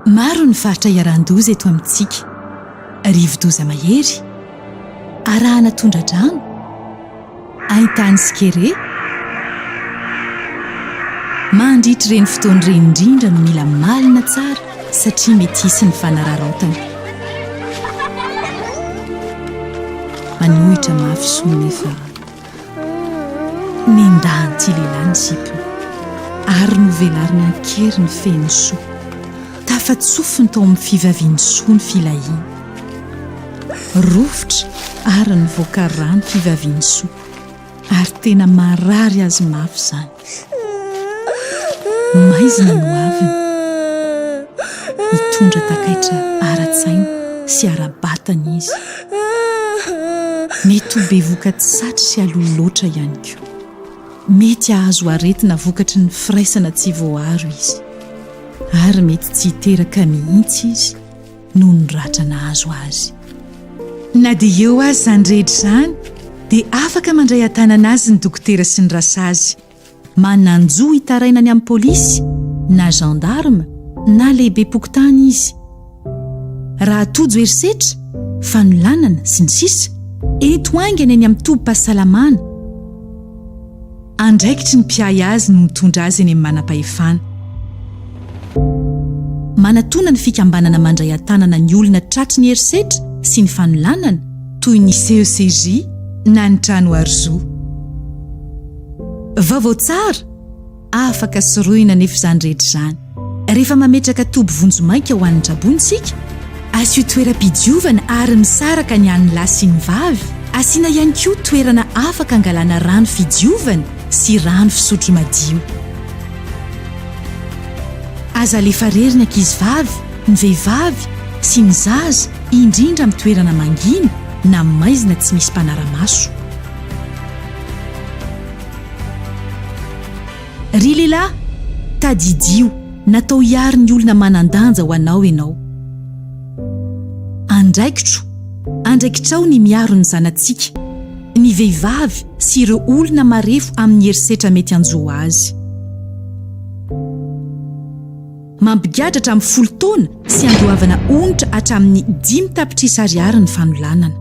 Maro ny faritra iharan-doza eto amintsika. Rivo-doza mahery, arahana tondra-drano, haintany sy kere. Mandritra ireny fotoana ireny indrindra no mila malina tsara satria mety hisy ny fanararaotana. Manohitra mafy soa nefa. Nendahan'ity lehilahy ny zipony ary novelariny an-kery ny fehin'i Soa. Tafatsofiny tao amin'ny fivavian'i Soa ny filahiany. Rovitra ary nivoaka rà ny fivavian'i Soa ary tena marary azy mafy izany. Maizina ny hoaviny. Hitondra takaitra ara-tsaina sy ara-batana izy. Mety ho bevoka tsy satry sy aloha loatra ihany koa. Mety hahazo aretina vokatry ny firaisana tsy voaaro izy. Ary mety tsy hiteraka mihitsy izy noho ny ratra nahazo azy. Na dia eo aza izany rehetra izany dia afaka mandray an-tanana azy ny dokotera sy ny rasazy. Manan-jo hitaraina any amin'ny polisy na gendarme na lehibem-pokontany izy. Raha tojo herisetra, fanolanana, sy ny sisa, ento haingana eny amin'ny tobim-pahasalamana. Andraikitry ny mpiahy azy no mitondra azy eny amin'ny manam-pahefana. Manatona ny fikambanana mandray an-tanana ny olona tratry ny herisetra sy ny fanolanana, toy ny CECJ na ny Trano Aro Zo. Vaovao tsara! Afaka sorohina anefa izany rehetra izany. Rehefa mametraka toby vonjimaika ho an'ny traboina isika, asio toeram-pidiovana ary misaraka ny an'ny lahy sy ny vavy, asiana ihany koa toerana afaka angalana rano fidiovana sy rano fisotro madio. Aza alefa irery ny ankizivavy, ny vehivavy sy ny zaza, indrindra amin'ny toerana mangina na maizina tsy misy mpanara-maso. Ry lehilahy, tadidio, natao hiaro ny olona manan-danja ho anao ianao. Andraikitro, andraikitrao ny miaro ny zanatsika, ny vehivavy sy ireo olona marefo amin'ny herisetra mety hanjo azy. Mampigadra hatramin'ny folo taona sy andoavana onitra hatramin'ny 5 tapitrisa ariary ny fanolanana.